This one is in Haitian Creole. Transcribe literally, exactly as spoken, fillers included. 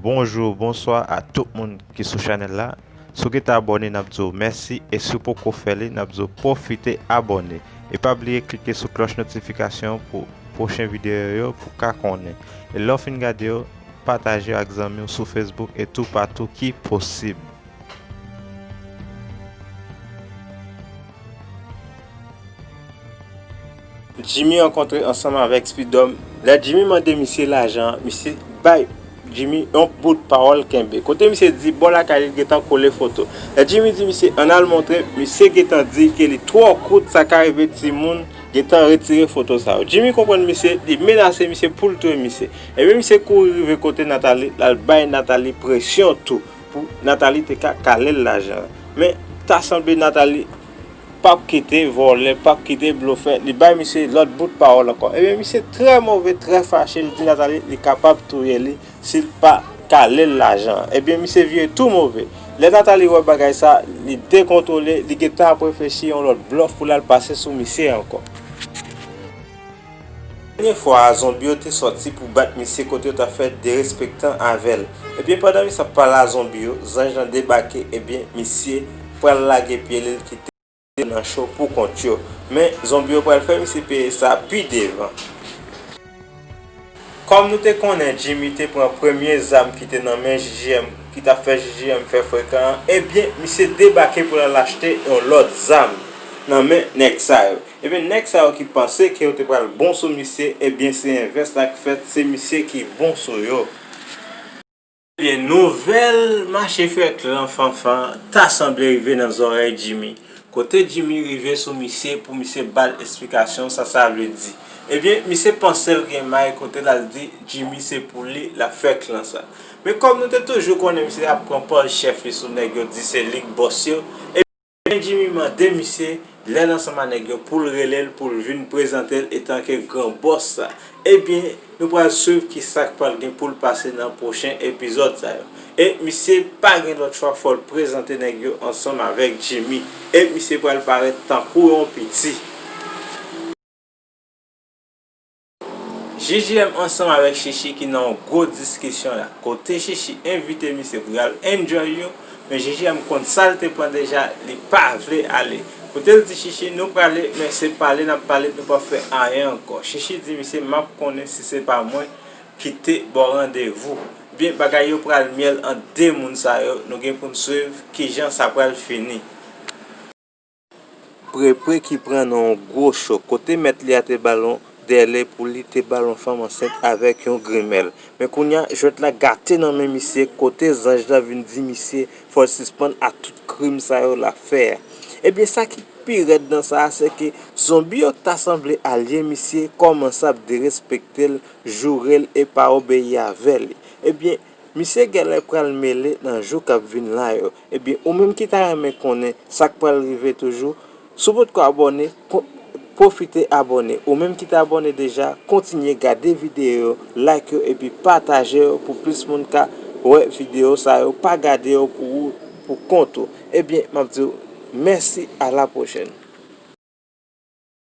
Bonjou, bonswa a tout moun ki sou chanèl la. Si w gentan abòne, n ap di w mèsi, e si w poko fè li, n ap di w pwofite abòne. E pa bliye klike sou klòch notifikasyon pou pwochen videyo yo pou w ka konnen. E lè w fin gade yo, pataje yo ak zanmi w sou Facebook e toupatou ki posib. Jimmy rankontre ansanm avèk Speed Dom. Lè Jimmy mande misye lajan an, misye bay Jimmy yon bout pawòl kenbe. Kote misye di bò lakay li gentan kole foto. Lè Jimmy di misye ann al montre, misye gentan di ke li twò kout, sa ka rive timoun gentan retire foto sa yo. Jimmy konprann misye, li menase misye pou l touye misye. Ebyen misye kouri rive kote Nathalie, l al bay Nathalie presyon tou pou Nathalie te ka kale l lajan an. Men ta sanble Nathalie p ap kite vòlè, p ap kite blofè, li bay misye lòt bout pawòl ankò. Ebyen, misye trè move, trè fache, li di Nathalie li kapab touye li si l pa kale l lajan an. Ebyen, misye vire tou move. Lè Nathalie wè bagay sa, li dekontwole, li gentan ap reflechi yon lòt blòf pou l al pase sou misye ankò. Dènye fwa a, zonbi yo te sòti pou bat misye kote yo t ap fè derespektan avè l. Ebyen, pandan misye ap pale a zonbi yo, zanj lan debake, ebyen, misye pral lage pye li, l kite nan cho pou kont yo. Men, zonbi yo pral fè misye peye sa pi devan. Kòm nou te konnen Jimmy te pran premye zam ki te nan men J J M, ki t ap fè J J M fè frekan an, ebyen, misye debake pou l al achte yon lòt zam nan men nèg sa yo. Ebyen, nèg sa yo ki panse ke yo te pral bon sou misye, ebyen, se envès la k fèt, se misye ki bon sou yo. Ebyen, nouvèl mache fèk lan Fanfan ta sanble rive nan zòrèy Jimmy. Kote Jimmy rive sou misye pou misye ba l esplikasyon sa sa vle di. Ebyen, misye panse l gen may kote l al di Jimmy se pou li l ap fè klan sa. Men kòm nou te toujou konnen misye ap pran pòz chèf li sou nèg yo, di se li k bòs yo, ebyen Jimmy mande misye lè l ansanm a nèg yo pou l rele l, pou l vin prezante l etanke gran bòs sa. Ebyen, nou pral swiv kisa k pral gen pou l pase nan pwochen epizòd sa yo. E misye pa gen lòt chwa, fò l prezante nèg yo ansanm avèk Jimmy. E misye pral parèt tankou yon piti. J J M ansanm avèk Chichi ki nan yon gwo diskisyon la. Kote Chichi envite misye pou y al enjoy yo, men J J M konn sa l te pran deja, li pa vle ale. Kote l di Chichi, nou prale, men se pale n ap pale, nou p ap fè anyen ankò. Chichi di misye, m ap konnen si se pa mwen ki te ba w randevou. Byen, bagay yo pral myèl ant de moun sa yo, nou gen pou n swiv kijan sa pral fini. Prepre ki pran nan yon gwo cho, kote mèt li a te ba l yon dèle pou li te ba l yon fanm ansent avèk yon grimèl. Men kounye a, jwèt la gate nan men misye, kote zanj la vin di misye fò l sispann ak tout krim sa yo l ap fè a. Ebyen, sa ki pi rèd nan sa a, se ke zonbi yo ta sanble alye misye, kòmanse ap derespekte l, joure l e pa obeyi avè li. Ebyen, misye genlè pral mele nan jou k ap vin la yo. Ebyen, ou menm ki ta renmen konnen sa k pral rive toujou, si w potko abòne, ko-, pwofite abòne. Ou menm ki te abòne deja, kontinye gade videyo yo, like yo epi pataje yo pou plis moun ka wè videyo sa yo. Pa gade yo pou ou, pou kont ou. Ebyen, m ap di w mèsi, a la pwochèn.